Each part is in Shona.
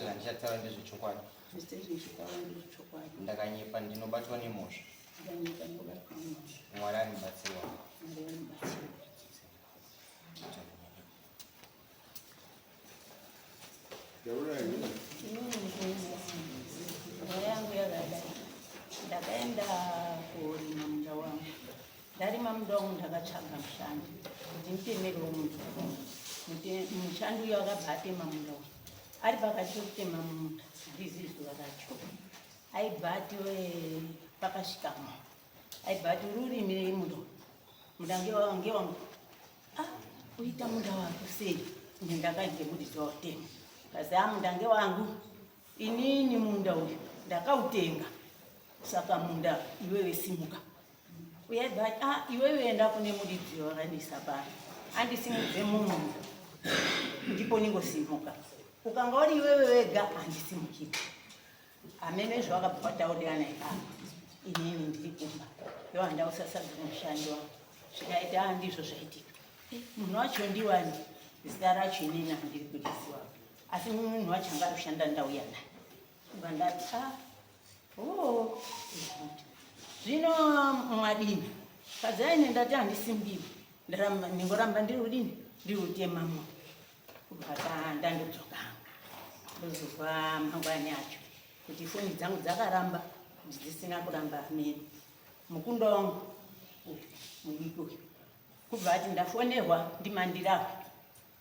zvandichataura ndezvechokwadi. Zvese zvindichataura ndezvechokwadi. Ndakanyepa ndinobatwa nemhosva. Ndakanyepa ndinobatwa nemhosva. Mwari anobatsira. Mwari anobatsira. Nyaya yangu yakadai, ndakaenda korima munda wangu. Ndarima munda wangu ndakatsvaga mushandi kuti nditemerewo munda. Mushandi uyo akabva atema munda wangu. Ari pakati pekutema munda, handizivi zuva racho. Aibva ati pakasvika munhu. Aibva ati uri urimirei munda uyu? Munda ngewangu. Ah, kuita munda wako sei? Ine ndakainge muridzi wautenga. Kazi ah, munda ngewangu. Inini munda uyu ndakautenga. Saka munda iwewe simuka. Uyaibva ati ah, iwewe enda kune muridzi wakandisa pano. Andisimudze mumunda. Ndipo ningosimuka. Ukanga uri iwewe wega handisimukiri. Amene zvawakabva wataurirana ipapo inini ndiri kumba ndohandausasadza mushandi wangu zvikaita ah, ndizvo zvaitika eh, munhu wacho ndiwani zita racho inini handiri kuriziva asi munhu wacho anga kushanda ndauya naye ubva ndati ah, oh, zvino mwadini kadzaine ndati handisimbiwi ndingoramba ndiri kudini ndiri kutema munhu Kubva ndandodzoka ndozozwa mangwani acho kuti foni dzangu dzakaramba kuti dzisina kuramba mene mukunda wangu uyu mudiki uyu kubva ati ndafonerwa ndimandirawo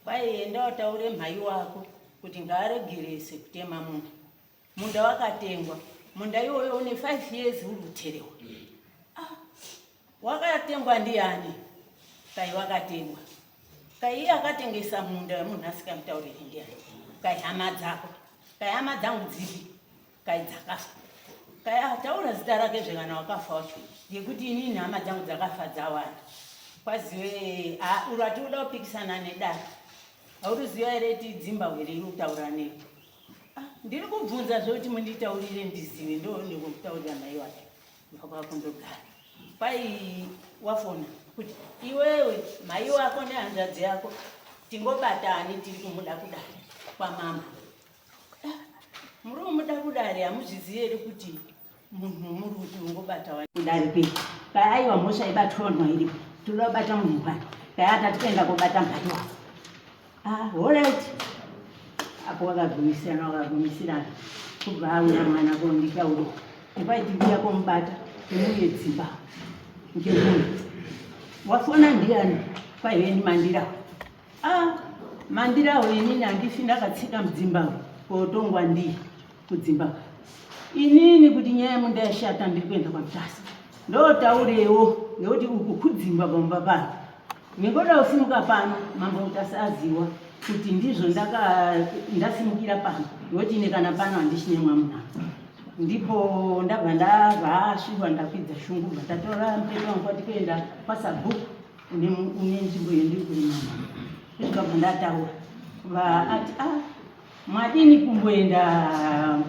kwai enda wataure mhai wako kuti ngaaregerese kutema munda munda wakatengwa munda iwoyo une 5 years uri kuterewa ah, wakatengwa ndiani kai wakatengwa kai iye akatengesa munda wemunhu asikamutauriri ndiani kai hama dzako kai hama dzangu dzipi kai dzakafa kai ataura zita rake zvekana wakafa wacho ngekuti inini hama dzangu dzakafa dzawanda kwazive ah, uri ati uda kupikisana nedare hauruziva here ti dzimba here iri kutaura nei Ah, ndiri kubvunza zvekuti munditaurire ndizive ndokutaurira mai wacho ndokakundogara kwai wafona kuti iwewe mai wako nehanzvadzi yako tingobatani tiri kumuda kudare kwamama ah, muri kumuda kudare hamuzvizivi here kuti munhu muri kuti ungobata kudare kwedu kai aiwa mhosva ibatwa vanhu iripo toda kubata munhu wani kai atati kuenda kobata mhai wako Ah, alright. Apo wakagumisirana wakagumisirana kubva auya mwana konditaura ndikwaiti mbuya komubata imuye dzimba ngemunhu wafona ndiyani kwaive ndimandirawo ah mandirawo inini handifi ndakatsika mudzimba kotongwa ndiye kudzimba inini kuti nyaya yemunda yashata ndiri kuenda kwamutasa ndotaurewo ngekuti uku kudzimba pamba pano Ndingoda kusimuka pano mambo Mutasa aziwa kuti ndizvo ndasimukira pano ngekuti ine kana pano handichine mwamuna ndipo ndabva ndabva ndakwidza shungu bva tatora mupeto wangu kwati kuenda kwasabhuku une nzvimbo yendiri kurima kusvika bva ndataura vaati a ah, mwadini kumboenda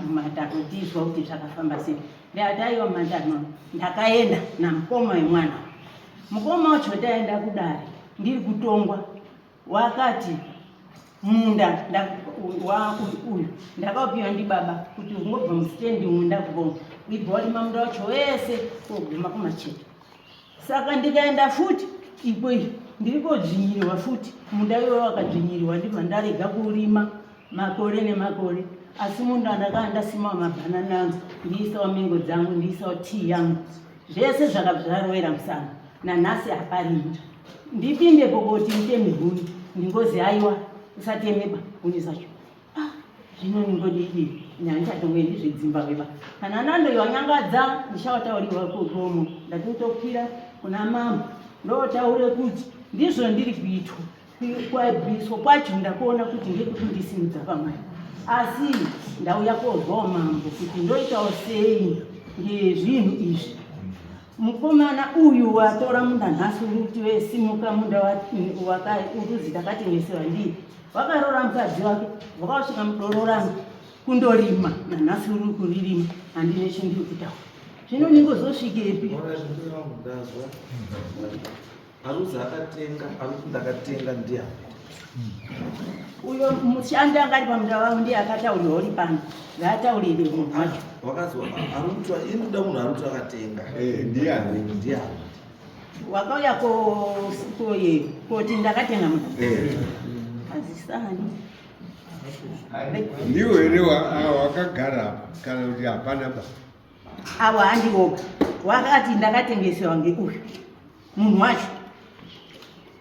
mumatako tizwa kuti zvakafamba sei ndikati aiwa mumatako ndakaenda namukoma wemwana Mukoma wacho taenda kudare ndiri kutongwa wakati munda uyu ndakaupiwa ndibaba kuti ungobva mustendi umu ndakubonga uibva warima munda wacho wese koguma kumacheto saka ndikaenda futi ikweyo ndiri kodzvinyiriwa futi munda iwoyo wakadzvinyiriwa ndibva ndarega kurima makore nemakore asi munda ndakanga ndasimawo mabhanana angu ndiisawo mengo dzangu ndiisawo tii yangu zvese zvakabva zvarovera musango nanhasi haparimi ndipinde pokoti nditeme huni ndingozi aiwa usatemeba huni zacho ah, zvino ndingodii nyandichatongoendi zvedzimbabwe ba kana nando wanyangadza ndichawatauriwa kugomo ndatotokwira kuna mambo ndotaure kuti ndizvo ndiri kuitwa Kwabviswa kwacho ndakuona kuti ndekuti ndisimudza pamari asi ndauya kozwawo mambo kuti ndoitawo sei ngezvinhu izvi mukomana uyu watora munda nhasi uri kuti wesimuka munda uruzi takatengesewa ndiye wakaroora mukadzi wake wakasvika mudoro rangu kundorima nanhasi uri kuririma handine chindiri kutaura zvino ndingozosvikepi Aruzi akatenga, aruzi ndakatenga ndiani? Uyo mushandi anga ari pamunda wavo ndiye akataurirwa uri pano. Ngaataurire munhu wacho. Wakazwa ari kuti inoda munhu ari kuti akatenga. Eh, ndiani? Ndiani? Wakauya ko ko koti ndakatenga munda. Eh. Azisani. Ndiwo here wakagara apa kana kuti hapana ba? Awa handiwoga. Wakati ndakatengesewa ngeuyu munhu wacho.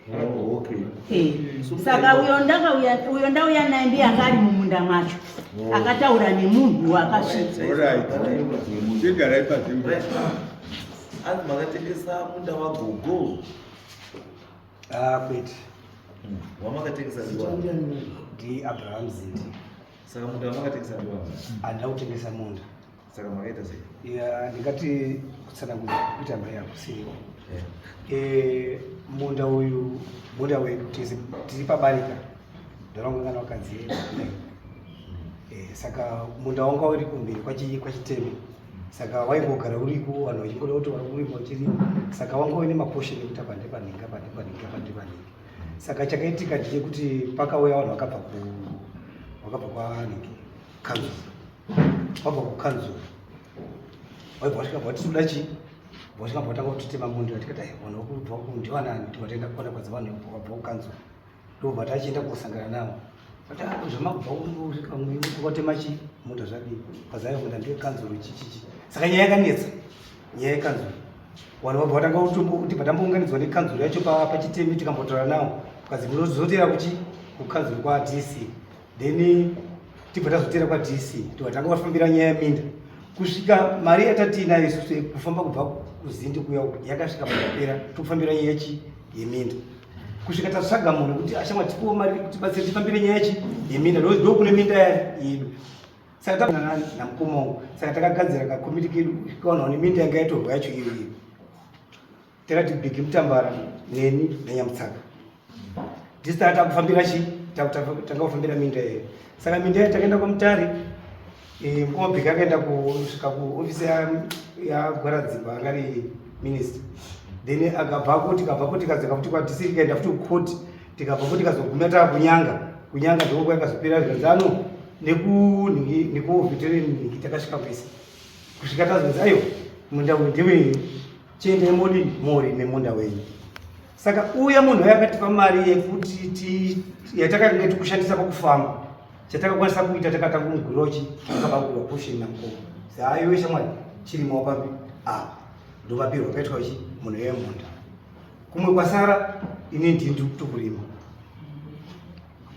Oh, okay. Eh, saka uyo ndakauya uyo ndauya naye ndiye anga ari mumunda macho. Akataura nemunhu wakasvika. Alright. Chigarai pazimbo. Right. Anzi makatengesa munda wagogo. Ah, kwete. Wamakatengesa ndiwani? Ndi Abraham Zindi. Saka munda wamakatengesa ndiwani? Handina kutengesa munda. Saka makaita sei? Ya, ndingati kutsanangura kuita mari yakusiiwa. Eh. Eh, munda uyu munda wedu tiri pabarika ndorangungana wakadzi eh, saka munda wanga uri kumberi kwachiteme saka waingogara uriko vanhu vachingoda kuti vari kurima vachirima saka wanga uine maposheni ekuti apa ndepanhingi apa ndepanhingi apa ndepanhingi saka chakaitika ndechekuti pakauya vanhu vakabva ku vakabva kwanhingi kanzuru vabva kukanzuru vaibva vasvika bva tinoda chii vasvika bva vatanga kutitema munda tikati ai vanhu vakubva ku ndivanani tibva taenda kuona kwadzi vanhu vabva kukanzuru ndobva tachienda kosangana navo vati "Ah, zvamakubva kusvika watema chii munda zvadii kwazaiva munda ndekanzuru chichichi saka nyaya yakanetsa nyaya yekanzuru vanhu vabva vatanga kuti patambounganidzwa nekanzuru yacho pachitemi tikambotaura navo tukazi munozotera kuchi kukanzuru kwaDC then tibva tazotera kwaDC tibva tanga vafambira nyaya yeminda kusvika mari yatatiinayo isusu kufamba kubva kuzindi kuya uku yakasvika pakapera tokufambira nyaya yechi yeminda kusvika tatsvaga munhu kuti ashamwa tipiwo mari kuti batsire tifambire nyaya yechi yeminda ndokune minda yedu saka taana namukoma wangu saka takagadzira kakomiti kedu kusvika neminda yanga yatorwa yacho iyo iyo takati Bhigi Mutambara neni naNyamutsaka tisi taka takufambira chi tanga kufambira minda iyoyo saka minda iyo takaenda kwamutare eh, mukoma Bhigi akaenda kusvika kuofisi yaGwaradzimba anga ari minista then akabvako tikabvako tikadzoka futi kwaDC tikaenda futi kukoti tikabvako tikazoguma taa kunyanga kunyanga ndiko kwakazopera zvikanzi ano nekuveteran takasvika kwese kusvika tazonzi aiwa munda uyu ndewenyu chiendai modini morime munda wenyu saka uya munhu uya akatipa mari yekuti yatakanga tikushandisa pakufamba chatakakwanisa kuita takatanga kumugurira takabagurwa portion namukoma saiwe shamwari chirimawo papi apa ndovapirwa kaitwa chi munhu yemunda kumwe kwasara ini ndini ndikutokurima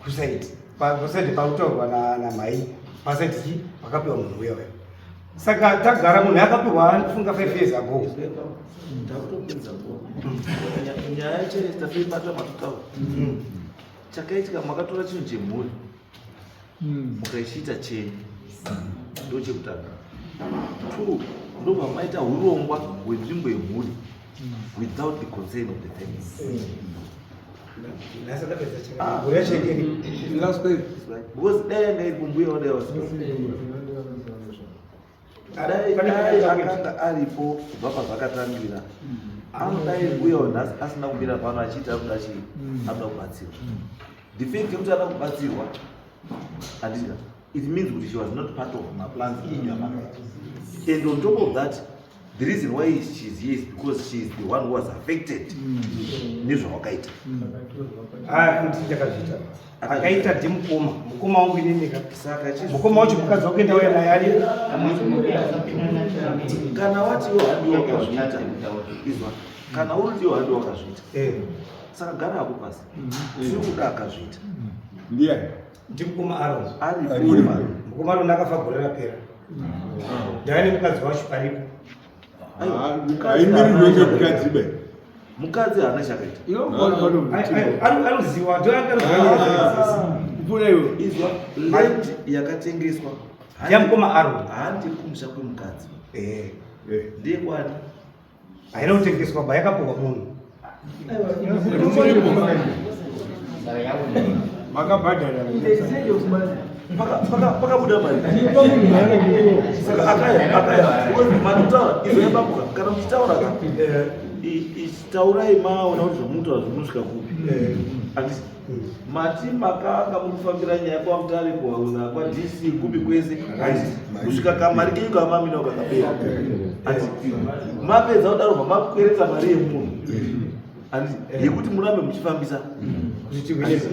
kusaidi pasaidi pakutaurwa namhai pasaidi chi pakapiwa munhu uya uya saka tagara munhu akapiwa funga 5 years ago Ndakutopedza ko. Nyaya yacho tafeibata matutaura. Chakaitika makatora chinhu chemhuri mukaichiita chenyu ndo chekutanga. Two, ndobva maita urongwa hwenzvimbo yemhuri without the consent of the family. Nhasi ndapedza chakagura yacho iri Last week. Because dai yanga iri kumbuya wadai wasina. Dai dai akanga aripo kubva pazvakatangira anodai mbuya nhasi asina kumira pano achiita anoda chii anoda kubatsirwa the fact yekuti anoda kubatsirwa handika it means kuti she was not part of maplans inyu amakaita and on top of that the reason why she is here is because she is the one who was affected nezvawakaita aya kuti ndakazviita akaita ndimukoma mukoma wangu ininika saka mukoma wacho mukadzi wake ndauya naye ari kana wati iwe handi wakazviita izwa kana uri ndiwe handi wakazviita Eh, saka gara hako pasi tiri kuda akazviita Ndiani? ndimukoma Aron ari mukoma Aron akafa gore rapera ndaiva nemukadzi wacho paripo Haimirirwe ngemukadzi be. mukadzi haana chakaita Anoziwa Kupfuura iwe. izwa land yakatengeswa yamukoma Aron handi kumusha kwemukadzi Eh, Eh. ndekwani haina kutengeswa ba yakapuhwa munhu Makabhadhara. Pakabuda mari saka akaya akaya matotaura izvo yabambuka kana muchitaura ka Taurai maona kuti zvamunotaura zvinosvika kupi. Handisi mati makanga murikufambira nyaya kwaMutare, kwauna kwaDC, kupi kwese, handiti kusvika kamari kenyu kamamina kakapera, handiti mapedza kudaro bva makwereta mari yemunhu, handiti yekuti murambe muchifambisa. Kuti tihwinise.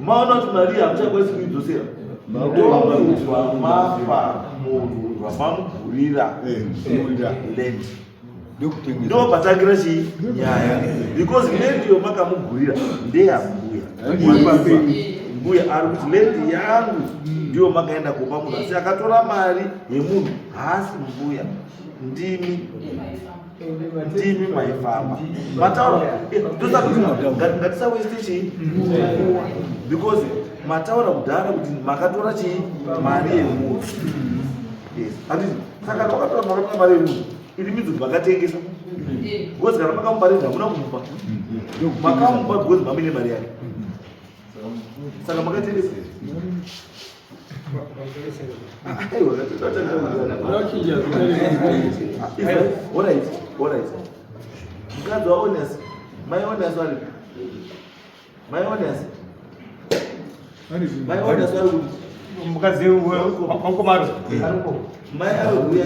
Maona kuti mari hamuchakwanisi kuidzosera, ndobva mapa munhu, rwamamugurira Munda. Land. Ndokutengesa. Ndo patangira chii nyaya, because land yomakamugurira ndeyambuya. Mbuya ari kuti land yangu ndiyo makaenda kupa munhu, asi akatora mari yemunhu haasi mbuya, ndimi, ndimi maifamba mataura. Ndosaka kuti ngatisawaste chii, because mataura kudhara kuti makatora chii mari yemunhu. Yes, handiti saka makatora, makatora mari yemunhu iri midzi makatengesa, because kana makamupa rent hamuna kumupa, makamupa because mamine mari yake, saka makatengesa. Aiwa, alright, alright. Mukadzi waOnias, mai Onias vari, mai Onias, mai Onias vari kuti Mukadzi wankomaro ariko. Mai ari kuuya.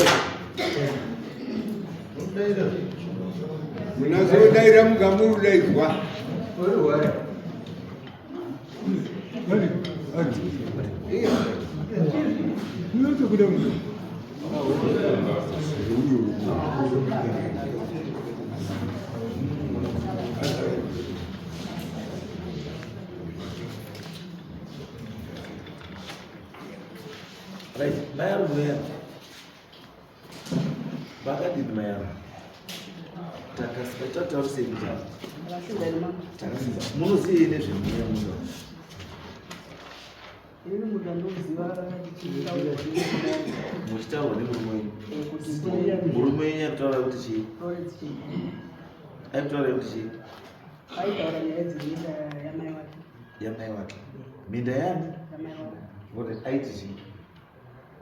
Munazodaira mugamurudaidzwa. Right, mai ari kuuya. Vakadini mai avo? Takasiba tataurisei kuti takasimba. Munozivei nezvemuya muno? Ini munhu andoziva. Muchitaurwa nemurume wenyu. Kuti Murume wenyu akutaura kuti chii? Florence chii? Aikutaura kuti chii? Aitaura nyaya dzeminda yamai wake. Yamai wake. Minda yani? Yamai wake. Alright, aiti chii?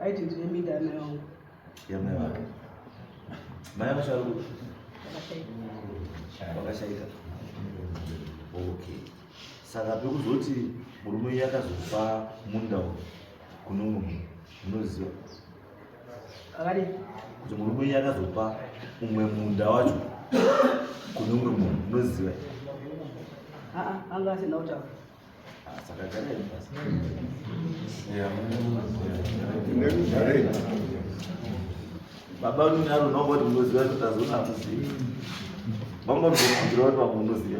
Aiti ndine minda yamai wangu. Yamai wake. Mai vacho ari kuti Yakashaika. Wakashaika. Okay. Saka pekuzoti murume uyu akazopa munda uyu kuno munhu, munoziva? Akadi? Kuti murume uyu akazopa umwe munda wacho kune umwe munhu, munoziva? Aa, anga asina kutaura. Ah, saka garai basi. Ndekugarei. Baba unaro unomba kuti munoziva, kuti tazoona hamuzivi. Vanga muzokumbira kuti vamwe munoziva.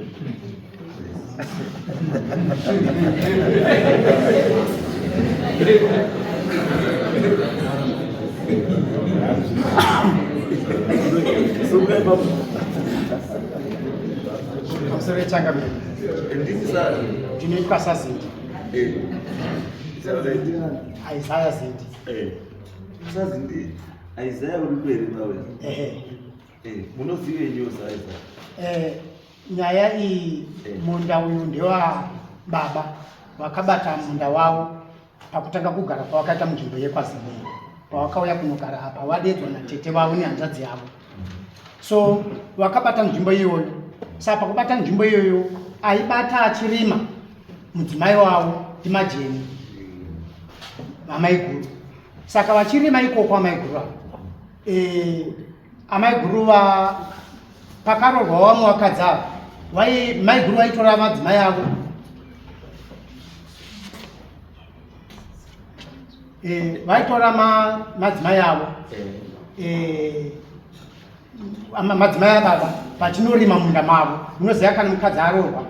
Sungai baba. Pamusoro yechangamire. Ndini sa Ndinoitwa saZindi. Alright. Isaya Zindi. Sazindi Isaiah uri kuhere mawe? Ehe. Munozive nyosa Isaiah? Nyaya iyi, munda uyu ndewa baba vakabata munda wavo pakutanga kugara kwavakaita munzvimbo yekwaZimei, pavakauya kunogara apa vadedzwa natete vavo nehanzvadzi yavo, so vakabata nzvimbo iyoyo. Saka pakubata nzvimbo iyoyo aibata achirima mudzimai wavo ndimajeni vamaiguru. Saka vachirima ikoko amaiguru ava, amaiguru va pakarorwa vamwe vakadzi ava, maiguru vaitora madzimai avo, vaitora madzimai avo, madzimai ababa vachinorima munda mavo. Munoziva kana mukadzi arorwa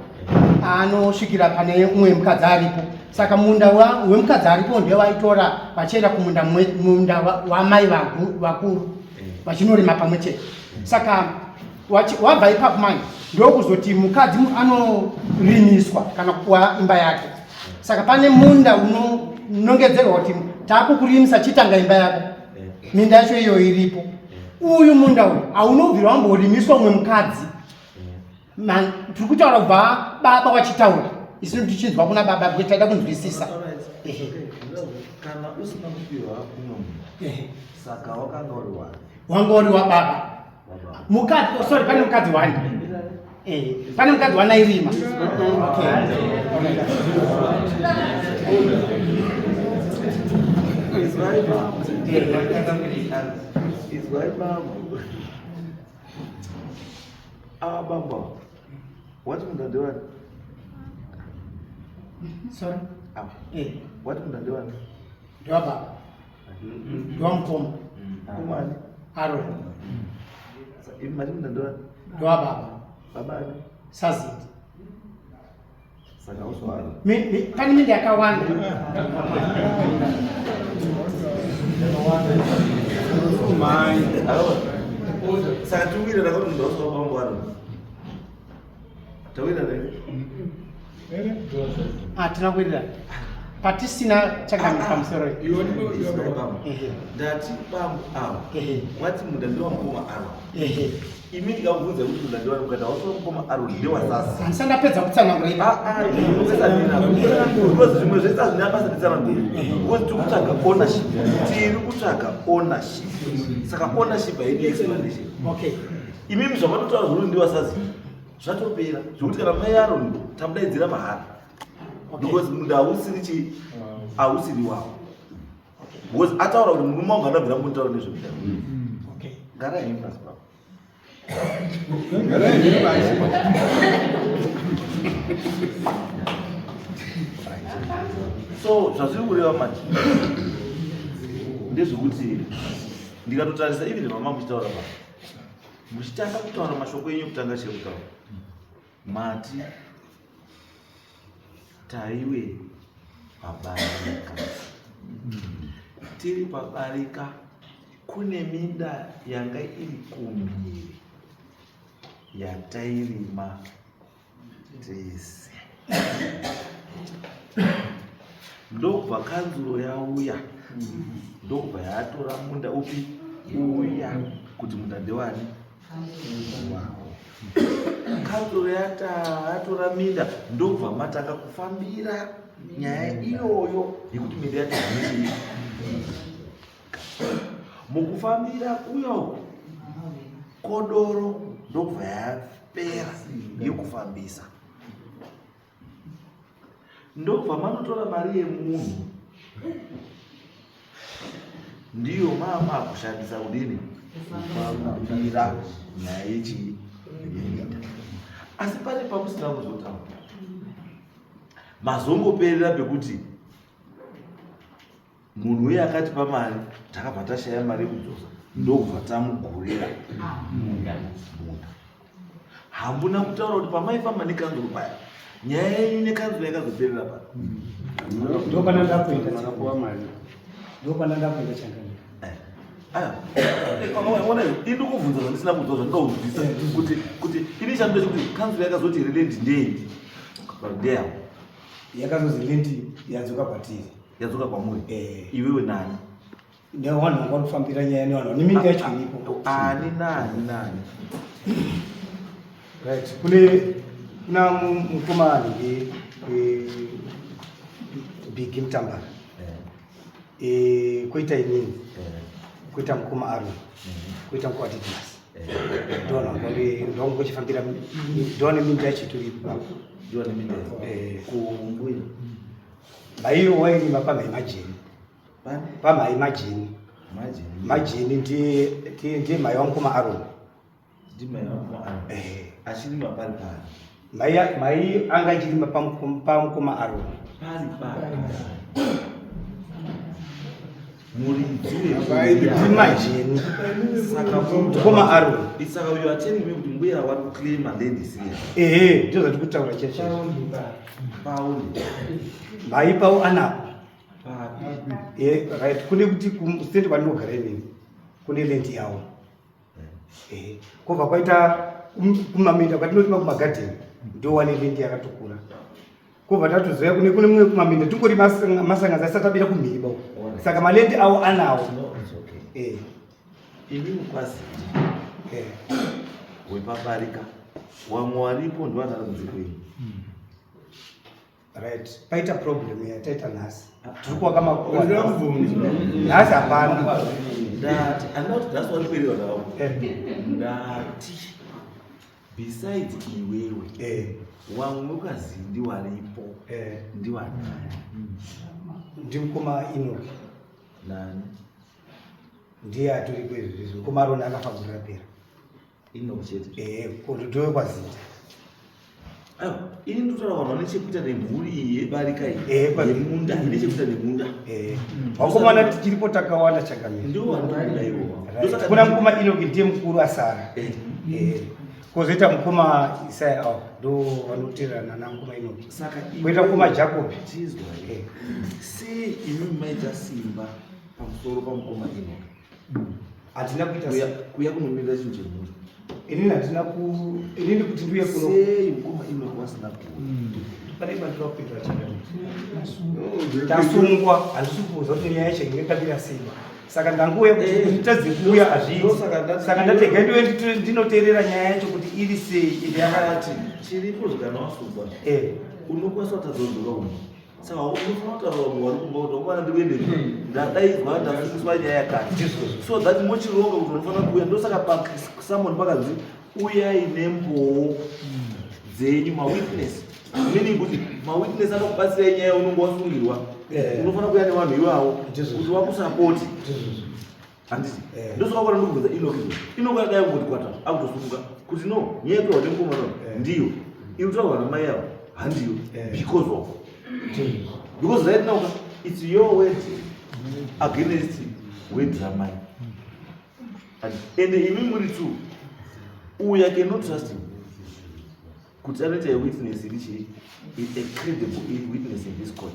anosvikira pane umwe mukadzi aripo, saka munda wemukadzi aripo ndewaitora vachienda kumunda munda wamai vakuru vachinorima pamwe chete. Saka wabva ipapo manje ndokuzoti mukadzi anorimiswa kana kupuwa imba yake. Saka pane munda unonongedzerwa kuti taakukurimisa, chitanga imba yako. Minda yacho iyo iripo. Uyu munda uyu haunobvira wamborimiswa umwe mukadzi. Tiri kutaura kubva baba wachitaura, isu tichinzwa kuna baba kuti taida kunzwisisa. Ehe. Kana usina kupiwa kumwe munhu, saka wakanga uri wani? Wanga uri wababa. Mukadzi, oh, sorry, pane mukadzi one. Eh, pane mukadzi one airima. Okay. Izwai bambo. Ava bambo ava. Wati munda ndewani? Sorry. Ava. Eh, Wati munda ndewani? ndewa baba. Ndewa mukoma. Kumani. Aaron. Imi mati munda ndewani? Ndewa baba. Baba ani? Saziti. Saka uswari. Pane minda yakawanda. Ava. Saka tiwirira kuti munda uswa bambo ari. Tawirira here? Hatina kuwirirana. Patisina chagamira pamusoro. Izwai bambo. Ehe. Ndati bambo ava. Ehe. Wati munda ndewa mukoma Aaron. Ehe. Imi ndikakubvunza kuti munda ndewani mukati hauswa mukoma Aaron ndewasasi. Handisati ndapedza kutsanangura ipapo. Because zvimwe zvese hazvina basa netsananguro because tiri kutsvaga ownership, tiri kutsvaga ownership. Saka ownership haidi explanation. Okay. Imimi zvamatotaura zvekuti ndiwasazi zvatopera, zvekuti kana mai Aaron tamudaidzira mahara because munda hausiri chii, hausiri wavo, because ataura kuti murume wangu andabvira mutaura nezvemunda. Okay. Garai henyu pasi pavo. Garai henyu pasi. So zvazviri kureva manje ndezvekuti ndikatotarisa even mama muchitaura pa muchitanga kutaura mashoko enyu ekutanga chekutaura, mati taiwe pabarika, tiri pabarika kune minda yanga iri kumhiri yatairima tese. Ndobva kanzuro yauya, ndobva yatora munda upi uya kuti munda ndewani wavo. Kanzuro yatora minda, ndobva matanga kufambira nyaya iyoyo yekuti minda yatorwa nechii. Mukufambira kuya uku kodoro ndobva yapera yekufambisa, ndobva manotora mari yemunhu, ndiyo mama kushandisa kudini kufambira nyaya yechii, yeminda. Asi pane pamusina kuzotaura, mazongoperera pekuti munhu uye akatipa mari, takabva tashaya mari yekudzosa, ndokubva tamugurira munda. Hamuna kutaura kuti pamaifamba nekanzuro paya, nyaya yenyu nekanzuro yakazoperera pa Ndopana ndakuenda, ndopana ndakuenda changamira. Ona, ini ndikubvunza zvandisina kunzwa, zvandinobvisa kuti ini chanoda chekuti kanzuro yakazoti here land ndei ndeyavo? Yakazozi land yadzoka kwatiri. Yadzoka kwamuri? Eh. Iwewe nani? Nevanhu vanga vari kufambira nyaya, nevanhu vane minda yacho iripo. Ani nani nani? Right, kune kuna mukoma anenge Bigi Mutambara, koita inini, koita mukoma Aron, koita mukoma Didmas. Ndovanhu vanga vari ndovangu vachifambira, ndovane minda yacho itoripo. Ndiwane minda? Eh. Kumbuya? Maiyo wairima pamhai Majeni. Pani? Pamhai Majeni. Majeni? Majeni ndiye mai wamukoma Aron. Ndimai vamukoma Aron? Eh. Achirima pari pari? Mai anga achirima pamukoma Aron. Pari pari muridzi? Ndimajeni. Saka Mukoma Aron. Saka you are telling me kuti mbuya vari kuclaima land isiri yavo? Ehe, ndizvo zvatiri kutaura chete. Paundi? Mai pavo anapo. Papi? Right, kune kuti kustate kwandinogara inini kune land yavo. Ehe, kwobva kwaita kumaminda kwatinorima kumagadheni, ndowane land yakatokura. Kwobva tatozoya kune mumwe kumaminda tingori masanganzi asati abira kumhiri uko. Saka maland avo anawo. No, it's okay. Imi mukwaziti wepabarika, wamwe waripo ndivanara kunze kwenyu? Right, paita problem yataita nhasi, tiri kuwaka makuwa nhasi hapana. Ndati handina kuti nhasi wandikwerera zvavo. Ndati besides iwewe, wamwe ukazindi waripo ndiwanani? Ndimukoma Enoki. Nani? Ndiye atoriko izvi. Mukoma Aroni akafa gore rapera. Enoki chete? Ehe, ndowe kwaZinda. Aiwa, ini ndotaura vanhu vane chekuita nemhuri iyi yebarika iyi. Yemunda, ine chekuita nemunda. Vakomana tichiripo takawanda chakamira. Ndiwo vanoda ivo. Right. Kuna mukoma Enoki ndiye mukuru asara. Kozoita mukoma Isaya avo ndo vanoteerana namukoma Enoki. Saka koita mukoma Jacob. Chizwa. Sei imi maita simba pamusoro pamukoma Enoki? Handina kuita Kuya kuya kunomirira chinhu chemhuri. Inini handina ku inini kuti ndiuye kuno. Sei mukoma Enoki wasina kuuya? Pane bandira kupindura chakamira. Tasungwa, handisi kuuza kuti nyaya yacho inge yakamira sei. Saka ndanguuya kuti nditadze kuuya hazviiti. Saka ndatega ndiwe ndinoteerera nyaya yacho kuti iri sei. Ende yakati chiripo zvikana wasungwa. Unokwanisa kutadza kudzoka kumba. Saka unofanira kutaura vamwe vari kumba kuti vakomana ndikuende ndadaidzwa ndasungiswa nyaya yakati. So that mochironga kuti unofanira kuuya. Ndosaka pasummon pakanzi uyai nembowo dzenyu mawitness. Meaning kuti mawitness anokubatsirai nyaya unonge wasungirwa. Unofanira kuuya nevanhu ivavo kuti vakusapoti. Handiti? Ndosaka kwana ndikubvunza Enoki izvo. Enoki akadai kungoti kwata akutosunga kuti no nyaya yekutorwa nemukomana uyu ndiyo iri kutaurwa namai ava handiyo because of because right now it's your word against word ramai. And imi muri two uyu I cannot trust him kuti anoita a witness iri chii a credible witness in this court.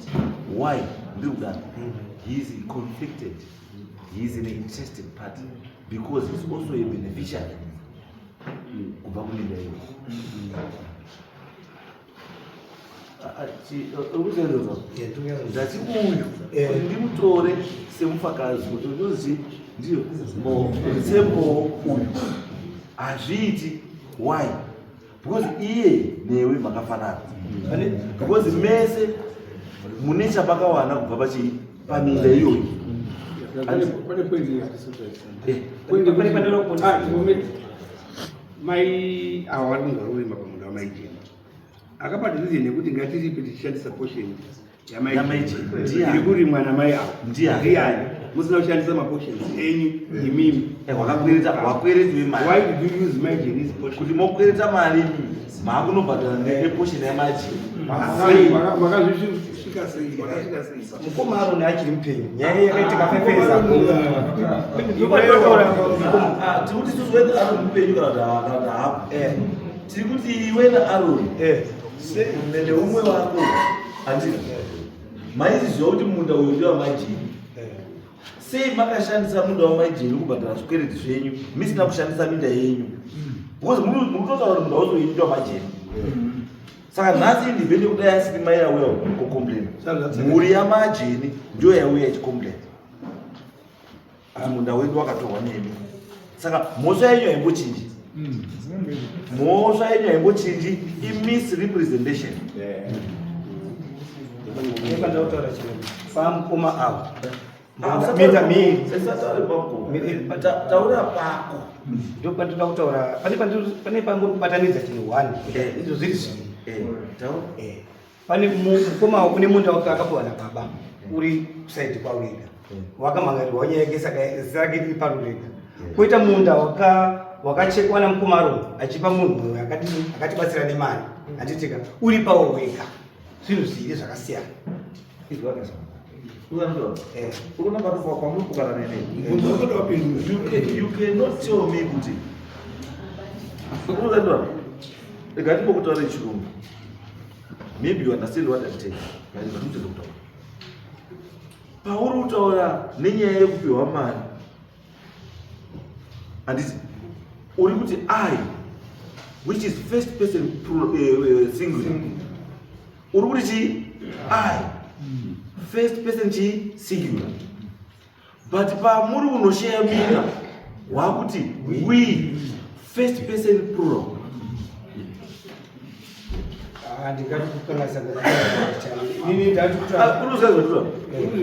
Why? Ndiri kudaro. He is conflicted. He is an interested party because he's also a beneficiary kubva kuminda iyoyo. Ndati uyu kuti ndimutore semufakazi kuti unozi ndiyo sembowo uyu hazviiti. Why? Because iye newe makafanana, because mese mune chamakawana kubva pachii paminda iyoyi. Pane point yatisi mai ava vari kunzi vari kurima pamunda wamai Jeni. Akapa decision yekuti ngatiripe tichishandisa portion Yamai yamai Jeni. Jeni Ndiani? iri kurimwa namai avo. Ndiani? Ndiani musina kushandisa maportions enyu imimi? Wakakwereta, wakwereti wemari. Why did you use mai Jeni's portion? Kuti mokwereta mari maakunobhadhara neportion yamai Jeni. Makazvisvika sei? Makasvika sei? Mukoma Aroni achiri mupenyu. Nyaya yakaitika fefeza. Tiri kuti isusu wena Aroni mupenyu kana kuti kana kuti haapo. Tiri kuti iwe naAroni neumwe wako handiti maiziziva kuti munda uyu ndewamai Jeni. Sei makashandisa munda wamai Jeni kubhadhara zvikwereti zvenyu misina kushandisa minda yenyu? Because muri kutotaura kuti munda wacho uyu ndewamai Jeni. Saka nhasi independent kudai asiri mai auya kucomplaina, mhuri yamajeni ndiyo yauya ichicomplaina kuti munda wedu wakatorwa nemi. Saka mhosva yenyu haimbochinji, mhosva yenyu haimbochinji, imisrepresentation. Nepandakutaura chimwe pamukoma avo minda miiri. Taura pako. Ndopandinoda kutaura pane pamuri kubatanidza chinhu one, izvo zviri zviviri. Pane mukoma une munda wake akapiwa nababa uri kuside kwaRurega, wakamhangarirwa nyaya yake, saka zita rake riri paRurega. Koita munda wakachekwa namukoma Aroni achipa munhu akadini akatibatsira nemari, handitika uri pawo wega. Zvinhu zviviri zvakasiyana. Urikuona pamuri kupokana nene. You cannot tell me kuti urikuona rega timbokutaura chirungu. Maybe you understand what I'm saying, but ndikuti kutaura pauri kutaura nenyaya yekupiwa mari, handiti uri kuti I, which is first person singular. Uri kuti chii? I, first person chii? Singular. But pamuri kunosheya minda wakuti we, first person plural. Ndingati kukanganisa inini ndati Unozazvatura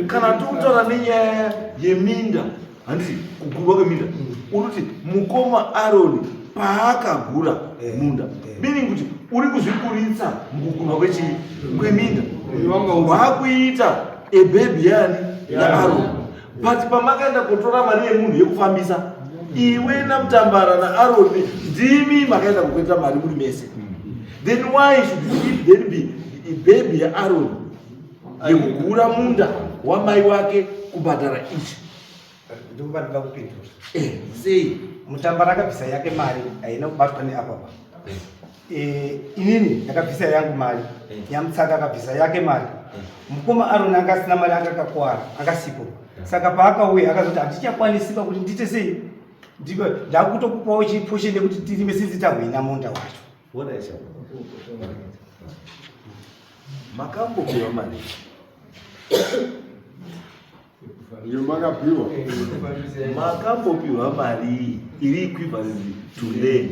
kana tikutaura nenyaya yeminda. Handiti kugurwa kweminda uri kuti mukoma Aroni paakagura munda, meaning kuti uri kuzvikuritsa mukugurwa kwechii kweminda, waakuita ebaby yani yaAroni. But pamakaenda kutora mari yemunhu yekufambisa, iwe naMutambara naAroni ndimi makaenda kukweta mari muri mese. Then why should it then be baby yaAroni yekugura munda wamai wake kubhadhara ichi? Ndikuva ndoda kupindura. Sei? Mutambara akabvisa yake mari, haina kubatwa neapapa. Inini ndakabvisa yangu mari, Nyamutsaka akabvisa yake mari, mukoma Aroni anga asina mari, anga akakwara, akasipo. Saka paakauya akazoti handichakwanisiba kuti ndiite sei, ndakutokupawo chiportion nekuti tirime sinzi tahwina munda wacho. Wona isha. Makambopiwa mari. Iyo makapiwa. Makambopiwa mari iri equivalent to land.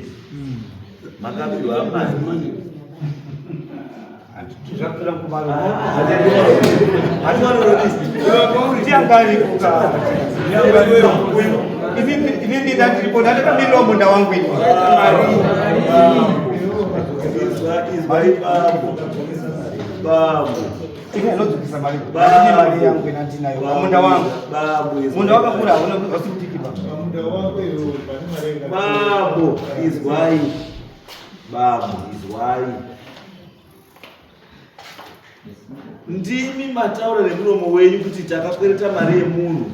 Makapiwa mari. Zvakutoda kubara ndiangaripo. Inini ndandiripo, ndandakamirirawo munda wangu ini. Izwai bambo. Bambo. Ini anodzokesa mari, ndine mari yangu ina ndinayo pamunda wangu. Bambo, izwai. Munda wakakura, hauna hausi kutikiba. Bambo, izwai. Bambo, izwai. Ndimi mataura nemuromo wenyu kuti takakwereta mari yemunhu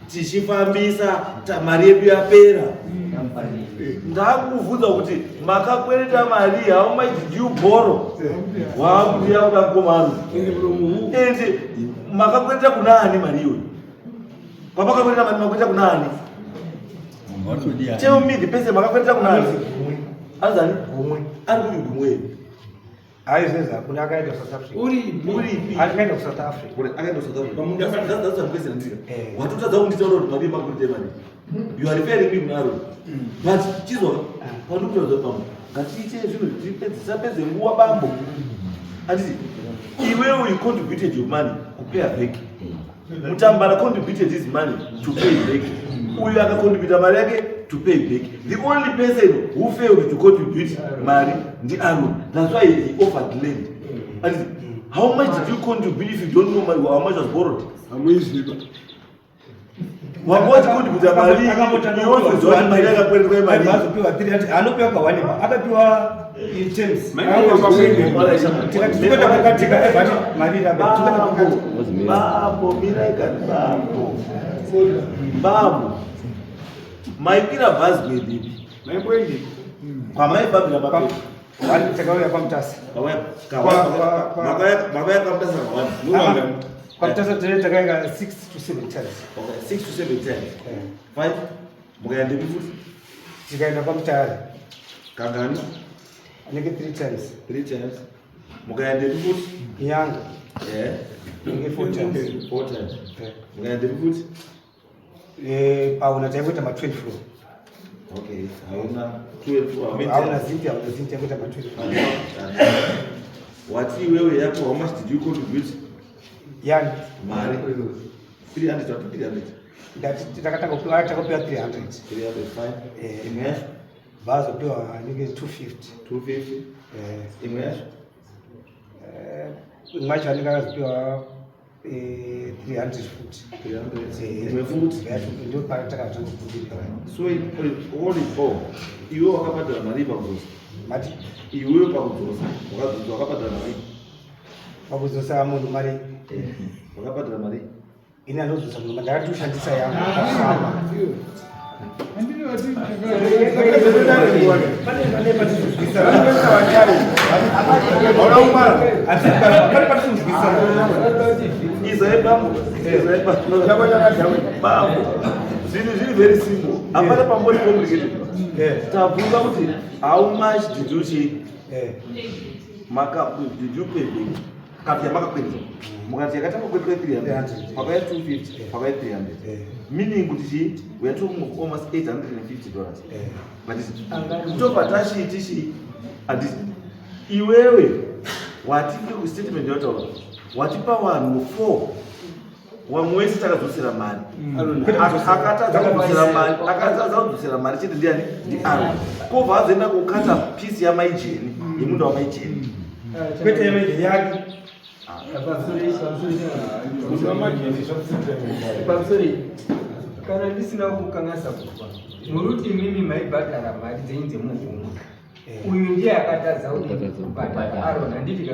tichifambisa, mari yedu yapera. Ndakubvunza kuti makakwereta mari, how much did you borrow? Wakuti yakuda kukomano. Ende makakwereta kuna ani mari iyoyo? Pamakakwereta mari, makwereta kuna ani? Tell me the person makakwereta kuna ani. Anzani? Gumwe. Ari kupi Gumwe? Hayi, zvezvo hakuna, akaenda kuSouth Africa. Uripi? Akaenda kuSouth Africa. Uri akaenda kuSouth Africa. That's what I'm question ndika. Watotadza kunditaura kuti mari yemakurite mari. You are referring me kuna Aaron. But chizwa, pandikutaura pamwe. Ngatiite zvinhu tisapedze nguva, bambo. Anditi iwewe you contributed your money kupay back. Mutambara contributed his money to pay back. Uyu akacontributa mari yake to pay back. The only person who failed to contribute mari ndi Aaron. That's why he offered land. Anditi how much did you contribute if you don't know money, how much was borrowed? Hamuiziva. Wanga wachicontributa mari, iwe uzoziva kuti mari yakakweretwa imari. Azopiwa 300, anopiwa kawanima, akapiwa in terms. Tikati tikuenda kukatika, ebati mari irabe tikuenda kukati. Bambo, mirai kani bambo. Bambo. Maikwira bhazi kuendepi? Maimboendi. Kwamaifambira mapepa. Takauya kwaMutasa. Makauya kwaMutasa kawani? KwaMutasa tere takaenda 6 to 7 times. Okay, 6 to 7 times. Five. Mukaendepi futi? Tikaenda kwaMutare. Kangani? Anenge 3 times. 3 times. Mukaendepi futi? Nyanga. Anenge 4 times. 4 times. Mukaendepi futi? Pauna taingoita ma 24. Okay, hauna 12. How many Hauna times? zinti, hauna zinti, taingoita ma 24. Wati iwewe yako, how much did you contribute? Yani? Mari. 300, wati 300. Ndati takatanga kupiwa, takapiwa 300. 300, fine. Imwe yacho? Vazopiwa anenge 250. 250. Imwe yacho? Imwe yacho anenge akazopiwa 300 futi. 300. Imwe futi? Ndio patakatanga kubudirira. So all in all, iwe wakabhadhara mari pakudzosa? Mati? Iwewe pakudzosa, wakadzosa, wakabhadhara mari? Pakudzosa munhu mari? Wakabhadhara mari? Ini anodzosa munhu mari ndakati kushandisa yangu kafamba. Pane patizozwisana. Pane patizozwisana. Izai bambo, izai bambo. Bambo, zvinhu zviri very simple. Hapana pambori complicated. Tabvunza kuti how much did you chi maka did you pay back? Kati yamakakwereta. Mukati yakatanga kukweretwa 300, pakauya 250, pakauya 300. Meaning kuti chi we are talking of almost $850. But tobva tachiti chi handiti iwewe watipe kustatement yataura watipa vanhu 4. Wamwe wese takadzosera mari. Akatadza kudzosera mari, akatadza kudzosera mari chete ndiani? NdiAron. Kobva azoenda kokata piece yamaijeni, yemunda wamaijeni. Kwete yemaijeni yake. Pamusoro, kana ndisina kukanganisa kufa, muri kuti imimi maibhadhara mari dzenyu dzemuhomwe, uyu ndiye akatadza kubhadhara, Aron, handiti ka?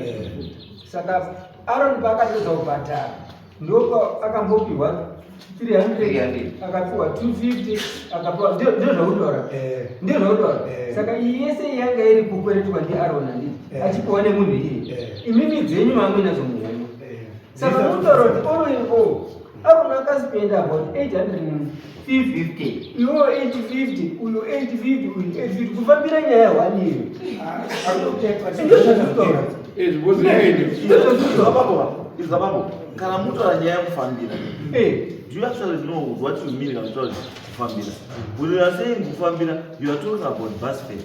Saka Aron paakatadza kubhadhara, ndopa akambopiwa 300, akapiwa 250, akapiwa, ndio zvakutaura, ndio zvakutaura. Saka iyi yese yanga iri kukweretwa ndiAron, handiti? Achipiwa nemunhu iye. Imimi dzenyu mamuinazo muhomwe. Saka munotaura kuti all in all Aron akaspenda about 850, iwewo 850, uyu 850, uyu 850, kufambira nyaya hwani iyo. Ndozvatinotaura. Izwa babo, izwa babo. Kana mutaura nyaya yekufambira, do you actually know what you mean kana mutaura kufambira? When you are saying kufambira, you are talking about bus fare.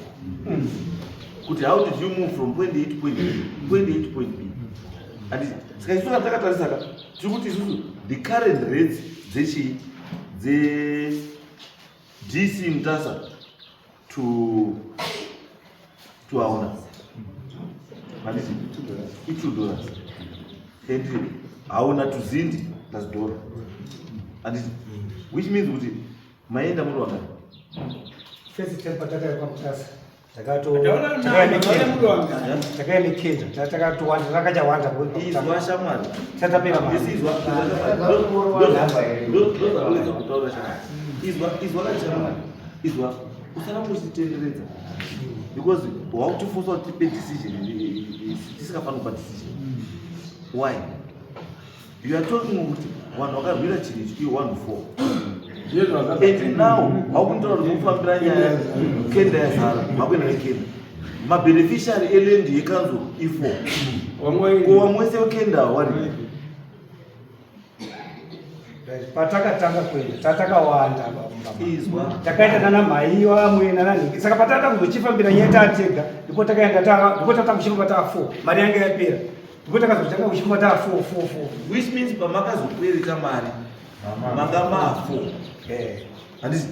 Kuti how did you move from point A to point B, point A to point B? Handiti? Saka isusu kana takatarisa ka, tiri kuti isusu the current rates dzechii, dze DC Mutasa to Hauna, handiti, i$2, and Hauna to Zindi, that's dollar, handiti? Which means kuti maenda muri wakati First time patakauya kwaMutasa, Ndaona takaenda kenda, takatowanda, takachawanda. Izwa shamwari. Tatapera mari. Isi izwa, ndozvakuedza kutaura shamwari. Izwa, izwa kachamwari, izwa, usaramba uchitenderedza because wakutifosa kuti tipe decision tisingafaniri kupa decision. Why you are talking kuti vanhu vakarwira chinhu ichi iyo 1 4, and now haukunditaura kuti mufambira nyaya kenda yazara, makuenda nekenda, mabeneficiary eland yekanzuro i4, ko vamwe wese wekenda wari? Patakatanga kuenda tatakawanda. Izwa. Takaenda nana mhai vamwe nananhingi. Saka patata kuzochifambira nyaya tatega, ndipo takaenda ndipo tatanga kuchifamba taa 4, mari yanga yapera, ndipo takazotanga kuchifamba taa 4 4 4. Which means pamakazokwereta mari manga ma4, handiti?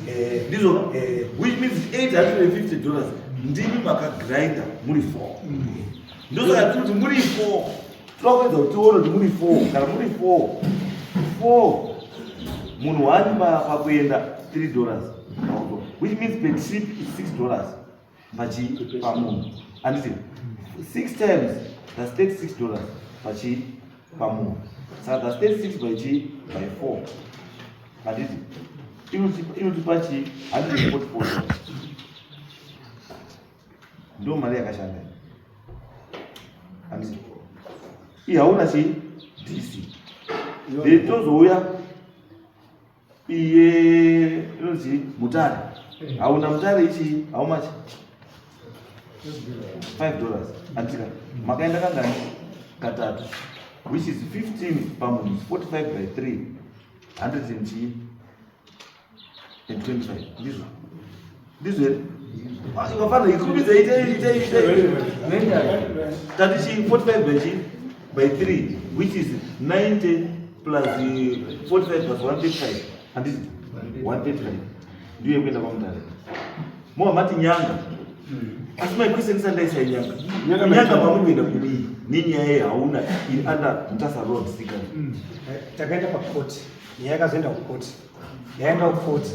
Ndizvo? Eh. Which means $850 ndimi makagrinda muri 4. Ndosaka tiri kuti muri 4, toda kuedza kuti tione kuti muri 4, kana muri 4 4, munhu wani pakuenda $3, which means per trip is $6 pachi pamunhu, handiti? 6 times, that's $36 pachi pamunhu. Saka that's 36 by chi by 4, handiti? Inotipa chi $144. Ndo mari yakashanda, handiti? Iyi hauna chi DC, then tozouya iye inonzi Mutare, hauna Mutare ichi, how much? $5, andika? Makaenda kangani? Katatu, which is 15 pamunhu, 45 by 3, 100 and chi and 25. Ndizvo, ndizvo here? Ingafanira ikurumidza, ite ite ite. Tati chi 45 by chi by 3, which is 90 plus 45 plus 135, handiti? 135 ndiyo yekuenda kwaMutare. Mova mati Nyanga, asi my question isandaisai Nyanga. Nyanga. Nyanga mamuri kuenda kudii nenyaya yehauna iri under Mutasa Road Sika? Takaenda pakoti, nyaya yakazoenda kukoti, yaenda kukoti.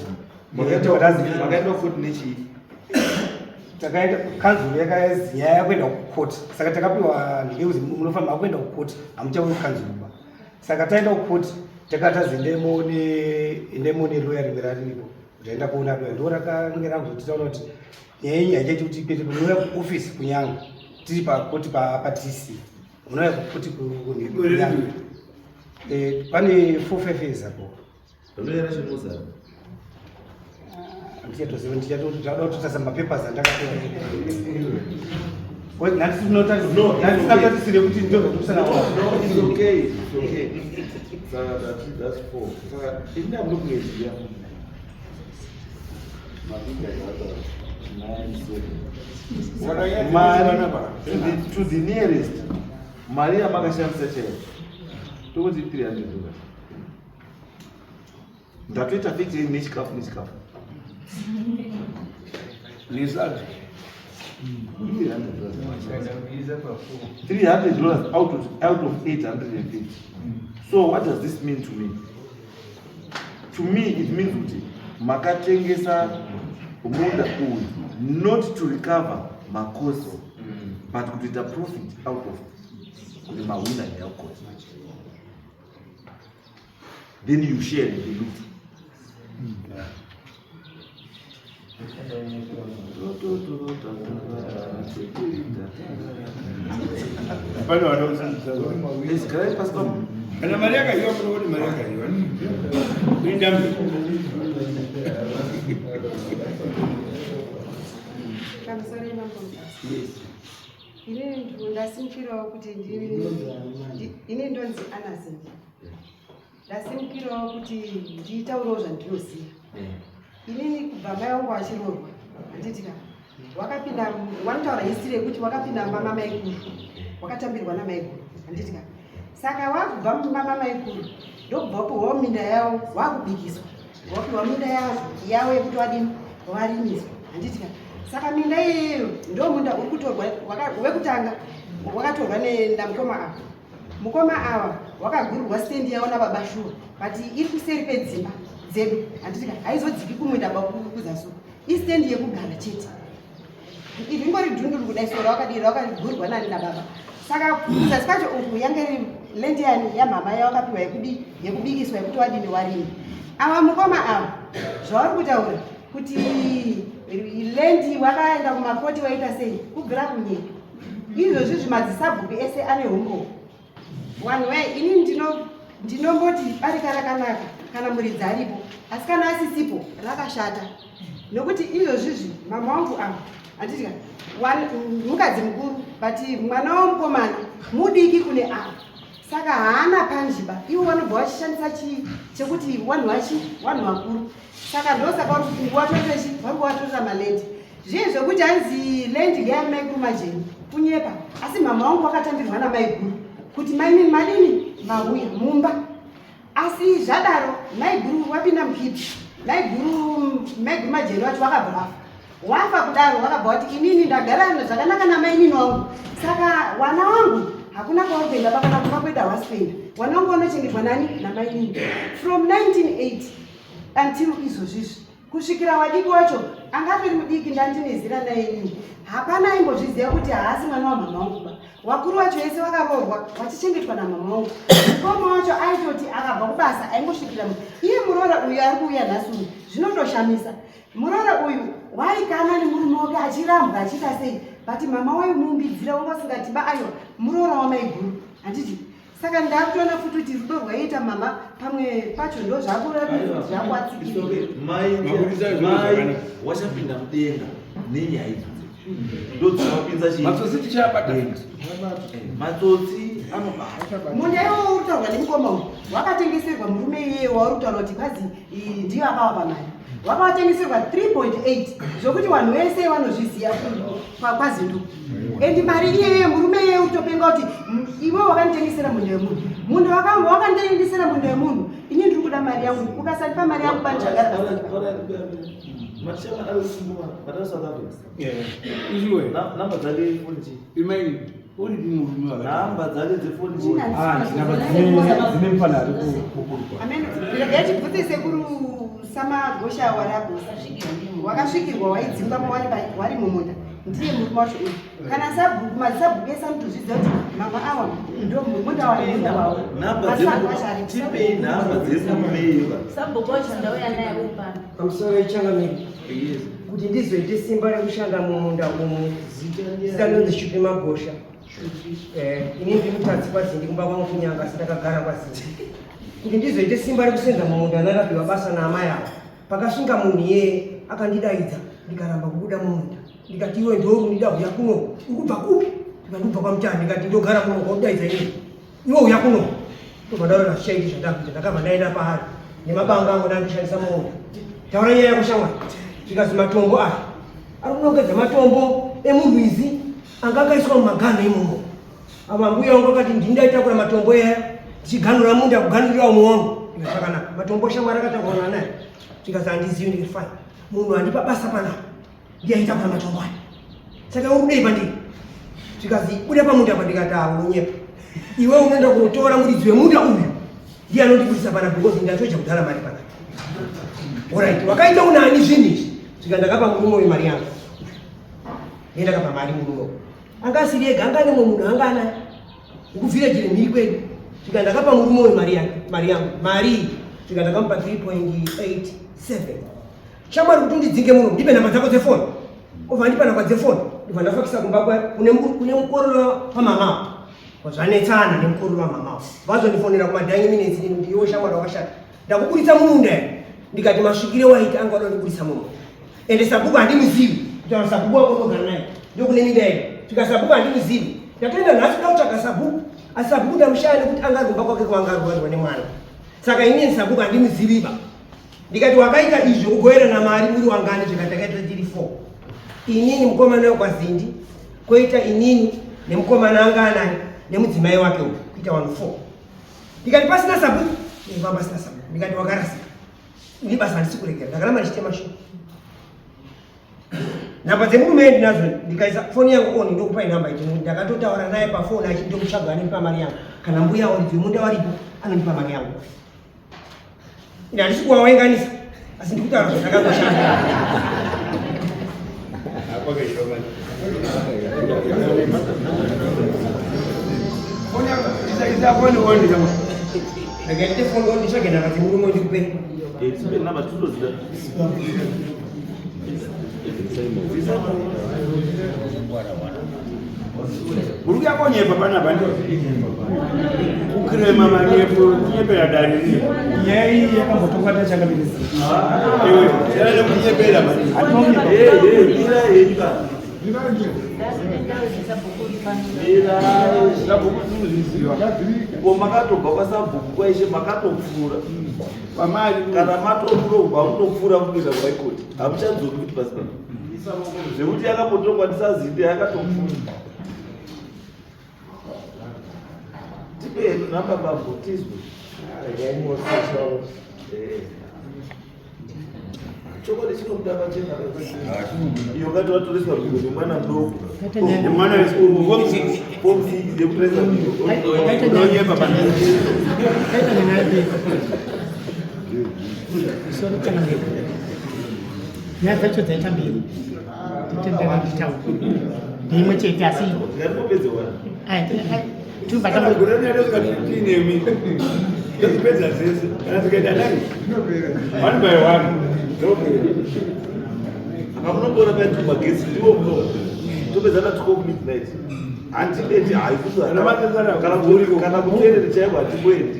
Makaenda kukoti nechii? Takaenda kanzuro, yakazi nyaya yakuenda kukoti, saka takapiwa ndingekuzi munofanira kuenda kukoti, hamuchauyi kukanzuro ba. Saka taenda kukoti, takatazi endemo neloya rimwe rariripo. Taenda kuona loya, ndo rakange rakuzotitaura kuti nyaya iyi haichaiti kuti kwete, munouya kuofisi kuNyanga, tiri pakoti paTC, munouya kukoti kuNyanga. Pane 4-5 years ago. Loya racho rinozara. Handichatoziva, ndichatoda kutotarisa mapapers andakatora. No, it's okay. Handisina kuti ndozvatusana. No, it's okay, it's okay. Saka that's four. Saka ini I'm looking at here. Mafiga 9 7. Mari to the nearest. Mari yamakashandisa chaiyo. Tokuti $300. Ndatoita factory nechikafu nechikafu. Nesadza. $300 out of 850. So what does this mean to me? To me it means kuti makatengesa munda uyu not to recover macost, but kutoita profit out of kuti mawina nyaya court, then you share the loot. Hapana vanousandisa. Garai pasi pamo. Kana mari yakaiwa, kuno kuti mari yakaiwa kuinda mberi. Pamusoro yemambo Mutasa. Inini ndasimukirawo kuti ini ndonzi Anazimbi. Ndasimukirawo kuti nditaurewo zvandinoziva. Inini kubva mai vangu achiroorwa, handiti ka, wakapinda, wanotaura history yekuti wakapinda mumba mamaikuru, wakatambirwa namaikuru, handiti ka. Saka wakubva mumba mamaikuru, ndokubva wapiwawo minda yavo, wakubikiswa, wapiwa minda yavo yekuti wadini, warimiswa, handiti ka. Saka minda iyeyo ndo munda uri kutorwa wekutanga wakatorwa namukoma ava. Mukoma ava wakagurirwa stendi yavo nababa shuwa, but iri kuseri kwedzimba dzedu, handiti ka, haizodziki kumunda kuzasi. Istendi yekugara chete, ringori dhunduru kudai, so rawakadii, rawakagurwa nani, nababa. Saka kuzasi kwacho uku yange iri land yani yamhama yawakapiwa yekudi, yekubikiswa, yekuti wadini, warimi. Ava mukoma ava zvavari kutaura kuti land wakaenda kumakoti, waita sei, kubvira kunyika izvozvi zvimadzisabhuku ese ane humbo. Vanhu vai, ini ndinomboti barika rakanaka kana muridzi aripo, asi kana asisipo rakashata, nokuti izvozvizvi mama wangu ava, handiti ka, mukadzi mukuru, but mwana wamukomana mudiki kune ava, saka haana panjiba. Ivo vanobva vachishandisa chii chekuti vanhu vachi vanhu vakuru. Saka ndosaka watotechi vari kuvatorera maland. Zviye zvekuti hanzi land ngeyamaikuru Majeni, kunyepa. Asi mama wangu wakatambirwa namaiguru kuti mainini madini mauya mumba. Asi zvadaro maiguru wapinda mukipi, maiguru Majeni wacho wakabva vafa. Wafa kudaro, wakabva wati inini ndagara zvakanaka namainini wangu, saka wana wangu hakuna kwauri kuenda pakana kumba kwedu hawasi kuenda. Wana wangu wanochengetwa nani? Namainini, from 1980 until izvozvizvi, kusvikira wadiki wacho angatori mudiki, ndandine zera naye inini, hapana aimbozviziva kuti haasi mwana wamama wangu ba. Wakuru wacho ese wakaroorwa wachichengetwa namama wangu. Mukoma wacho aitoti akabva kubasa aingosvikira iye. Muroora uyu ari kuuya nhasi uyu, zvinotoshamisa. Muroora uyu waikana nemurume wake achirambwa, achiita sei, but mama waimuumbidzira, wanga usingati ba, aiwa, muroora wamaiguru, handiti? Saka ndakutoona futi kuti rudo rwaiita mama pamwe pacho ndo zvakuratidza. Mai Mabudisa zvinhu mai zvakanaka. wachapinda mudenga nenyaya idzodzo, ndo dzinopinza chii? Matsotsi tichabata. Matsotsi anobata. Munda iwowo uri kutaurwa nemukoma uyu wakatengeserwa murume iyeye wauri kutaura kuti kwazi ndiyo akawapa mari, wakawatengeserwa 3.8, zvokuti vanhu vese vanozviziva kwaZindu. And mari iyeye murume iyeye utopenga kuti iwe wakanditengesera munda wemunhu, munda wakanditengesera munda wemunhu, ini ndiri kuda mari yangu, ukasandipa mari yangu pandichagara pasina. South Africa. Iwe. Namba dzake foni chii? Imai uri murume wakati. Namba dzake dzefoni chii? Ah, namba dzine mufana ari kukurukwa. Amen. Yachibvutse sekuru Samagosha warapo wakasvikirwa, waidzingwa wari wari mumunda, ndiye murume wacho uyu. Kana sabhuku, madzisabhuku ese anotozviziva kuti mama awa ndo munda wari munda wavo. Namba Masabhuku acho ari tipei namba dzemurume iyoyo. Sabhuku wacho ndauya naye upano. Pamusoro yechangamiri, kuti ndizoite simba rekushanda mumunda umu, zita ndonzi Shupi Magosha. Ini ndiri mutadzi kwaZindi, kumba kwangu kuNyanga, asi ndakagara kwaZindi. Kuti ndizoite simba rekusenza mumunda, ndakapiwa basa naamai ava. Pakasvinga munhu iyeye akandidaidza, ndikaramba kubuda mumunda. Ndikati, "Iwe ndiwe uri uya kuno, uri kubva kupi?" Ndikati, "Ndobva kwaMutani." Ndikati, "Ndogara kuno, kwaudaidza inini, iwe uya kuno." Ndobva ndaona zvichaiti zvandakuita. Ndakabva ndaenda paari nemabanga angu ndandishandisa mumunda. "Taura nyaya yako shamwari." Zvikazi, "Matombo aya ari kunongedza matombo emurwizi anga akaiswa mumaganho imomo." Ava mbuya wangu akati ndini ndaitakura matombo aya ndichiganhura munda, kuganhurira umwe wangu. Ndikati zvakanaka. Matombo shamwari akataurana naye. Zvikanzi handizivi. Ndikati fine. Munhu andipa basa panapa ndiye aitakura matombo aya. Saka uri kudei pandiri? Zvikanzi buda pamunda apa. Ndikati ah, unonyepa. Iwe unoenda kunotora muridzi wemunda uyu ndiye anondibudisa panapa because ndatoja kudhara mari panapa. Alright, wakaita unani zvinhu izvi? Zvikanzi ndakapa murume uyu mari yangu. Ndiye ndakapa mari murume uyu. Anga asiri ega, anga ane mumwe munhu anga anaye. Kuvillage remhiri kwedu. Zvika ndakapa murume uyu mari yake, mari yangu. Mari iyi zvika ndakamupa 3.87. Shamwari kuti undidzinge muno, ndipe namba dzako dzefoni. Obva andipa namba dzefoni, ndobva ndafakisa kumba kwa kune kune mukororo wamama. Zvanetsana nemukororo wamama. Vazondifonera kuma dying minutes ini kuti iwe shamwari wakashata. Ndakuburitsa mumunda here? Ndikati masvikire waita anga wada kundiburitsa mumunda. Ende sabhuku handimuzivi. Kutaura sabhuku wangu unogara naye. Ndokune minda yedu. Svika sabhuku handimuzivi. Ndatoenda nhasi kuda kutsvaga sabhuku. Asi sabhuku ndamushaya nekuti anga ari kumba kwake kwanga arwarwa nemwana. Saka inini sabhuku handimuziviba. Ndikati wakaita izvi kugoverana mari muri wangani zvikati takaita tiri 4. Inini mukomana wekwaZindi koita inini nemukomana anga anaye nemudzimai wake uyu kuita vanhu 4. Ndikati pasina sabhuku, ndikati pasina sabhuku. Ndikati wakarasika. Ini basa handisi kuregera. Ndakaramba ndichitema shoko. Namba dzemurume ndinazo, ndikaisa foni yangu on ndokupai namba idzi. Ndakatotaura naye pafoni achiti ndomutsvaga anondipa mari yangu. Kana mbuya waridzi wemunda waripo anondipa mari yangu. Ini handisi kuwawenganisa asi ndikutaura zvandakatoshanda. Rega ndite foni on nditsvage nhamba dzemurume ndikupe. Tipe namba tinodzida. Uri kuya konyepa panapa ndio kukrema manyepo kunyepera dare riri. Nyaya iyi yakambotongwa tachangamirisa. Iwe siyana nekunyepera mani. Hey, hey, mira henyu ka. Sabhuku tinozviziva. Ko makatobva kwasabhuku kwaishe makatopfuura. Pamari Kana matopfuura mutopfuura kuenda kwaikoti. Hamuchadzoki kuti pasi pano. Zvekuti yakambotongwa ndisazinde yakatopfuura. Tipe hedu namba bambo tizwe. Eh. Chokwadi chinobuda pachena. Iyo ngati watoreswa rwendo nemwana mudoko. Nemwana wechikoro. Form six, form six yekutoresa rwendo. Unonyepa pana. Kaita nyaya mbiri. Soro changamire. Nyaya dzacho dzaita mbiri. Titendera nditaure. Ndimwe chete asi Ngatipopedze wani. ai ai tubva Kana tambo gore rinoenda kusvika tiinemi. Tozipedza dzese. Kana dzikaita nani? One by one. Dzopera. Apa munongoona paitwa magetsi ndiwo muno. Topedza na 12 midnight. Handibeti haikuti Kana matezana kana uriko. kana kuteerere chaiko hatimboendi.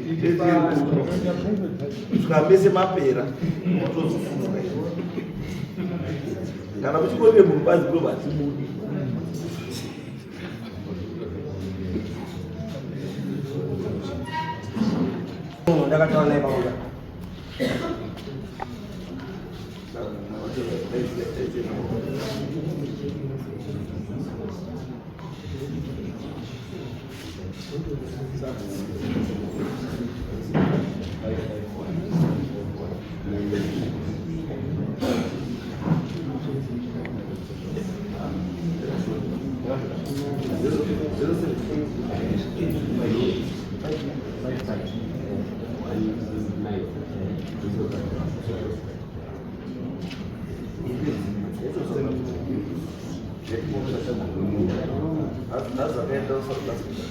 Kusvika mese mapera tozofunga. Kana muchingorire munhu bazi kuno hatimudi. Ndakataura naye pamunda. Nhasi akaenda South Africa.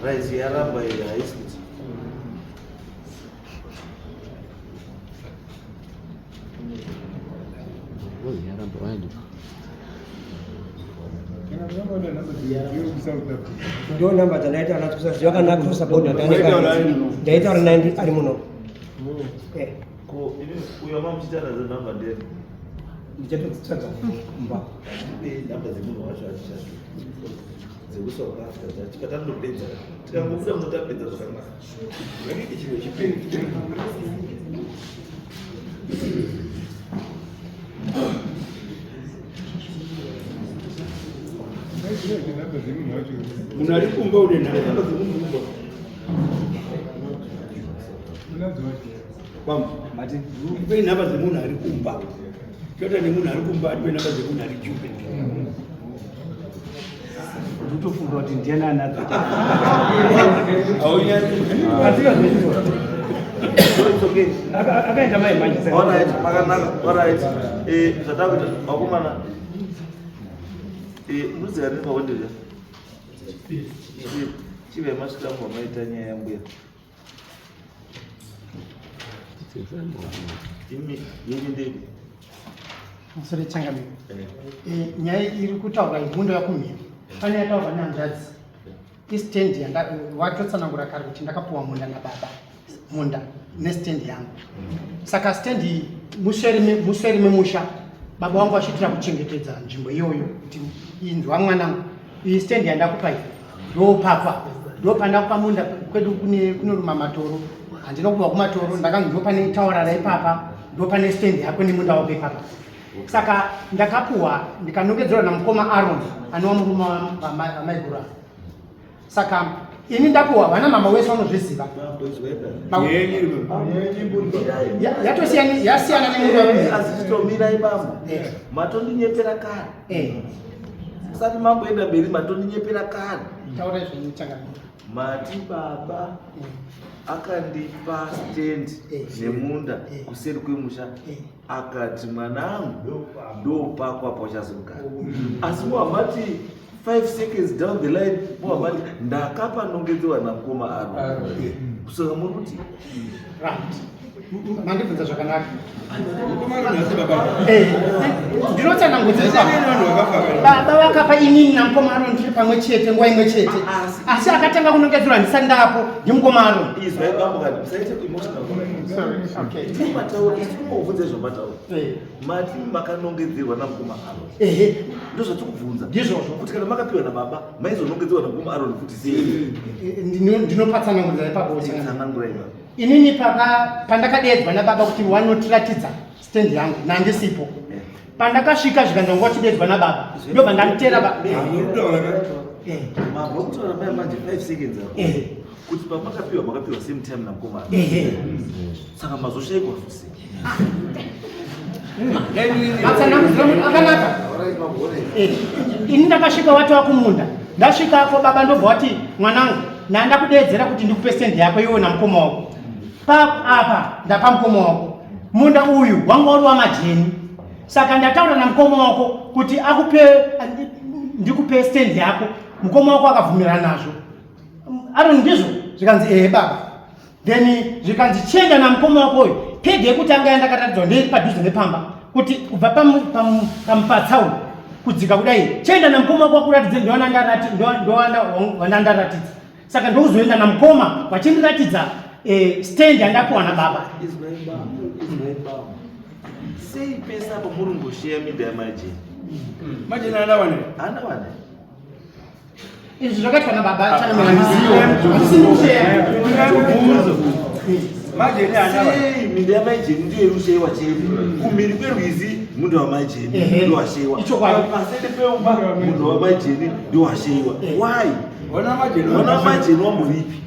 Rice yaramba iyi haisi kuti Ndo namba dzandaitaura nadzo kusati zvakanaka kusapota ndaitaura naye ari muno. Eh, ko imi uyo mamuchiita nadzo namba ndeni ndichatodzitsvaga kumba. Ndipe namba dzemunhu wacho achichasvika. dzekuSouth Africa dzacho patandopedza tikangobuda muno tapedza zvakanaka. Ngatiite chiro chiperi. Munhu ari kumba une nhamba dzemunhu kumba. Mati tipei nhamba dzemunhu ari kumba. Toita nemunhu ari kumba atipe nhamba dzemunhu ari Jube. Nditofunga kuti ndiani anadzo. Akaenda mai manje. Alright, makanaka. Alright. Eh, zvatakuita vakomana. Eh, muziva ndingaonde. Chive masvika maita nyaya yambuya. Imi yenyu ndeipi? Musoro changamire. Eh, nyaya iri kutaurwa imhundo yakumhiri. Pane yataurwa nehanzvadzi. Istand yanda watotsanangura kare kuti ndakapuwa munda nababa. Munda nestand yangu. Saka stand iyi museri memusha baba wangu vachiitira kuchengetedza nzvimbo iyoyo kuti inzwa mwanangu iyi stand yandakupa iyi ndopapa ndopandakupa munda kwedu kune kunoruma matoro handina kupiwa kumatoro ndakanzi ndopane taurara ipapa ndopane stand yako nemunda wako ipapa saka ndakapuwa ndikanongedzerwa namukoma Aron anova murume wamaiguru ava saka ini ndapuwa vana mama wese vanozviziva yatosiyana yasiyana nemunda asi chitomirai bambo matondinyepera kare usati mamboenda mberi matondinyepera kare taura zvenyu changamire mati baba akandipa stand nemunda kuseri kwemusha akati mwanangu ndopako apa uchazogara asi muhamati 5 seconds down the line muhamati ndakapanongedzewa namukoma Aro saka muri kuti right mandibvunza zvakanaka ndinotsanangudza baba vakapa inini namukoma Aron tiri pamwe chete nguva imwe chete asi akatanga kunongedzerwa ndisati ndapo ndimukoma Aron izwai bambo kani musaite emotional mataura isikungobvunza izvamataura mati makanongedzerwa namukoma Aron ehe ndozvatikubvunza ndizvozvo kuti kana makapiwa nababa maizonongedzerwa namukoma Aron kuti sei ndinopatsanangudza ipapo tsanangura ipapo inini pandakadeedzwa nababa kuti wanotiratidza stand yangu nandisipo pandakasvika zvikanzi wanga uchideedzwa nababa ndobva ndatera mabva kutaura mai manje 5 seconds apo kuti pamakapiwa makapiwa same time namukoma saka mazoshayikwa futi matsanangudziro akanaka ini ndakasvika wati wakumunda ndasvikako baba ndobva wati mwanangu nandakudeedzera kuti ndikupe stand yako iwe namukoma wako apa ndapa mukoma wako munda uyu wanga uri wamajeni saka ndataura namukoma wako kuti akupe ndikupe stand yako mukoma wako akabvumirana nazvo Aron ndizvo zvikanzi ehe baba then zvikanzi chienda namukoma wako uyu pegi yekutanga yandakataridzwa ndiri padhuze nepamba kuti kubva pamupatsa uyu kudzika kudai chienda namukoma wako akuratidze ndowandandaratidza saka ndokuzoenda namukoma vachindiratidza stand yandapiwa nababa izwai bambo izwai bambo sei pese apo muri ngosheya minda yamajeni Majeni ana wane ana wane izvi zvakaitwa nababa Majeni ana wane sei minda yamajeni ndiyo iri kusheyiwa chete kumhiri kwerwizi munda wamajeni Ehe. ndowasheyiwa Ichokwadi. pasende peumba munda wamajeni ndowasheyiwa why Wana majeni mwana wamajeni wamburipi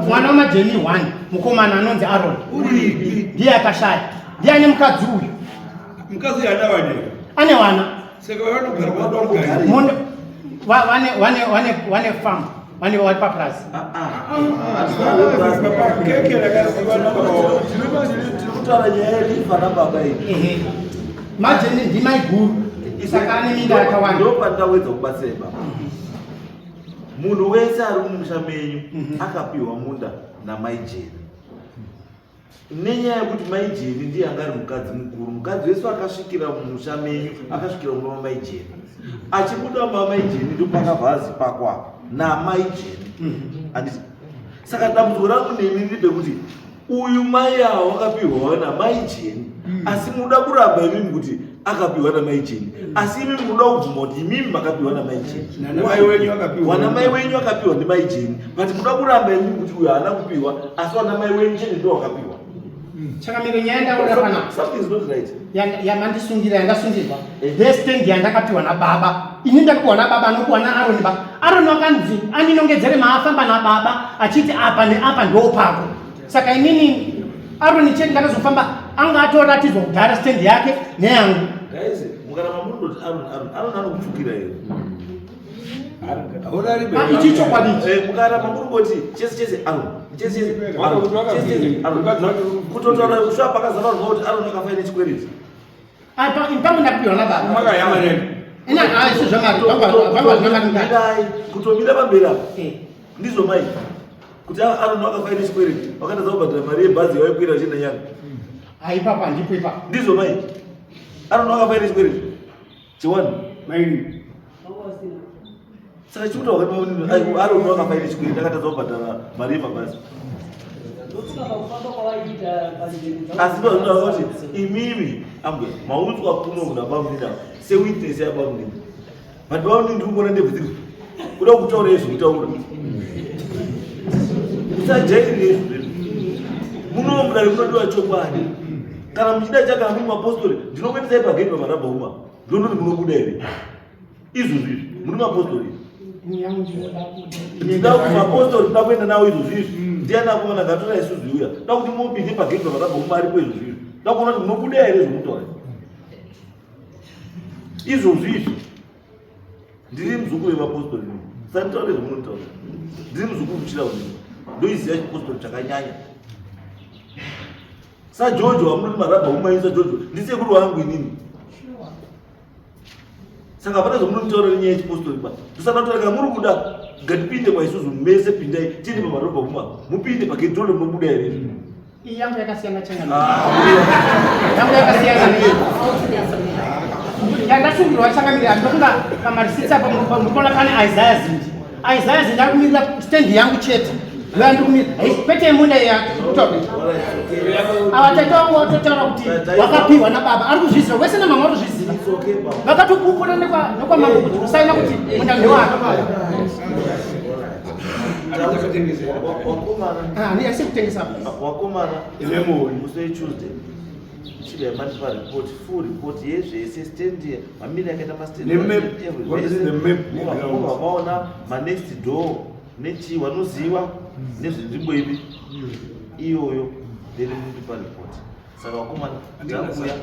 mwana wamajeni 1 mukomana anonzi Aron uripi ndiye akashaya ndiye ane mukadzi uyu Mukadzi uyu ana wane ane wana saka vanogara kwavanogara Munda- vane farm vane vari papurazi keke rakasiwa nababa tiri kutaura nyaya yelifa nababa iyi Ehe. Majeni ndimai guru saka ane minda yakawanda ndopandawedza kubatsirai baba munhu wese ari mumusha menyu akapiwa munda namai Jeni nenyaya yekuti mai Jeni ndiye anga ari mukadzi mukuru mukadzi wese akasvikira mumusha menyu akasvikira mumba mamai Jeni achibuda mumba mamai Jeni ndopakabva azipakwa namai Jeni handiti saka dambudziko rangu nemi ndepekuti Uyu mai ava wakapiwa namai Jeni, asi munoda kuramba imimi kuti akapiwa namai Jeni, asi imimi munoda kubvuma kuti imimi makapiwa namai Jeni. Nanamai wenyu akapiwa. Wanamai wenyu akapiwa ndimai Jeni, but munoda kuramba imimi kuti uyu haana kupiwa, asi wanamai wenyu chete ndo wakapiwa. Changamire, nyaya ndaona pana Something is not right. Yamandisungira, yandasungirwa ndestand yandakapiwa nababa. Ini ndakapiwa nababa, anopiwa naAroni. Ba Aroni wakanzi andinongedzere maafamba nababa achiti apa neapa ndo pako. Saka inini Aroni chete ndakazofamba, anga atoratidzwa kudhara stand yake neyangu. Guys, mukaramba munondoti Aron, Aron, Aron anokupfukira here? Ah, ichi chokwadi ichi. Mukaramba murikoti chese chese Aron, chese chese Aron, chese chese Aron, kutotaura kusvika pakazara vanhu kuti Aron akafa ine chikwereti. Pamwe ndakapiwa nababa. Makayamareni. Ina haisi zvamari, zvanga zvina mari mukati. Kutomirai, kutomira pamberi apa. Ndizvo mai kuti Aron akafa ine chikwereti, wakatadza kubhadhara mari yebhazi yawaikwira uchienda Nyanga. Haipapa, handipo ipapo. Ndizvo mai, Aron akafa ine chikwereti chewani. Maini. Saka chikuta wakati Aron akafa ine chikwereti, akatadza kubhadhara mari yemabhazi. Ndofunga pakufamba kwavaiita panzendo. Asi ndozvinotaura kuti imimi ambuya maudzwa kuno kuna bamunini apa sewitness yabamunini, but bamunini ndiri kuona ndebvu dziri kuda kutaura izvo, kutaura usajairire izvo zvedu. Muno mudare munodiwa chokwadi. Kana muchida chakana muri mapostori, ndinokuendesai pagate pamarabha uma, ndinondoti munobuda here izvozvo izvi muri mapostori. Ndida kuti mapostori, ndida kuenda nawo izvozvo izvi. Ndiani akomana ngatora isuzu uya, da kuti mupinde pagate pamarabha uma aripo izvozvo izvi, da kuona kuti munobuda here zvomutora izvozvo izvi. Ndiri muzukuru wemapostori, sanditaure zvomunotaura. Ndiri muzukuru muchira unini, ndoiziva chipostori chakanyanya saJojo wamunoti marabha umaisa. Jojo ndisekuru wangu inini, saka hapana zvomunotaura nenyaya yechipostori ba. Tosana taura kana muri kuda, ngatipinde kwaisuzu mese, pindai tiende pamarobha kuma, mupinde pagedhole, munobuda here izvi? Iyi yangu yakasiyana, changamire, yangu yakasiyana neiyi yandasungirwa, changamire. Ndokunga pamarisitsi apa murikuona pane Isaiah Zindi. Isaiah Zindi ari kumirira stand yangu chete, ndoyandiri kumira, kwete yemunda yakutaura. Ava tete wangu watotaura kuti wakapiwa nababa, ari kuzviziva wese, namama watozviziva, vakatopupura nekwamambo kuti kusaina kuti munda ndewake. Wakomana. Asi kutengesa. Wakomana. Lemon. Musi weTuesday chibva mandipa report, full report yezvese, stand mamiri akaita mastand. Nemap. What is the map neground? Maona manext door nechii, vanoziva nezvenzvimbo ipi iyoyo, then mundipa report. Saka vakomana, taakuya,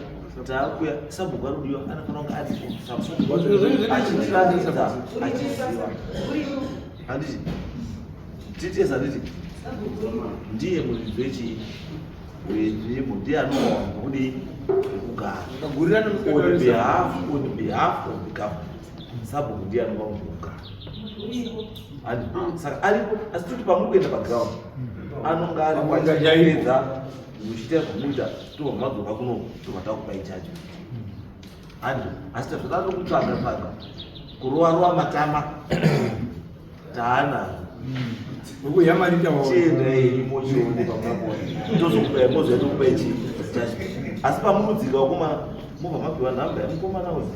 taakuya. Sabhuku arudiwa anofanira kunge ari sabhuku achitiratidza, achiziva, handiti? Titesi, handiti? Ndiye muridzi wechii, wenzvimbo, ndiye anowana kudii kugara. Akagurirana. On behalf of the government, sabhuku ndiye anopa munhu kugara. Handi saka aripo, asi toti pamuri kuenda paground anonga aripo. Pamwe chaipo. Achipedza muchiita zvamuita, tobva madzoka kuno, tobva takupai judgment, handi? Asi tazvadaro kutsvaga tsvaga, kurova rova matama, taanazvo. Wekuyamarita waona. Chiendai mochione pamunapona, tozokupai, moziva tokupai chii, judgment. Asi pamunodzika vakomana, mobva mapiwa nhamba yemukomana uyu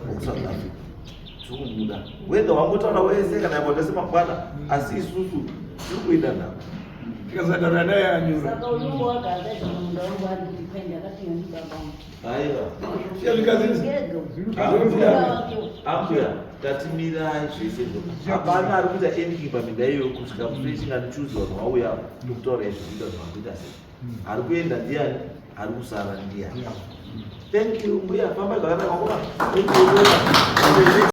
wekuSouth Africa. Tiri whether wangotaura wese kana yakuita semangwana, asi isusu tiri kuenda navo. Tikasataura naye anyura. Saka uyungu wagara munda wangu ari kuti kwai ndakapiwa ndibaba wangu. Aiwa. Ambuya, tatimirai zvese izvo. Hapana ari kuita anything paminda iyoyo kusvika musi wechingani, Tuesday. Vanhu vauya nokutaura izvo, kuita zvakuita sei, ari kuenda ndiani, ari kusara ndiani. Thank you mbuya, fambai zvakanaka. Vakoma, thank you.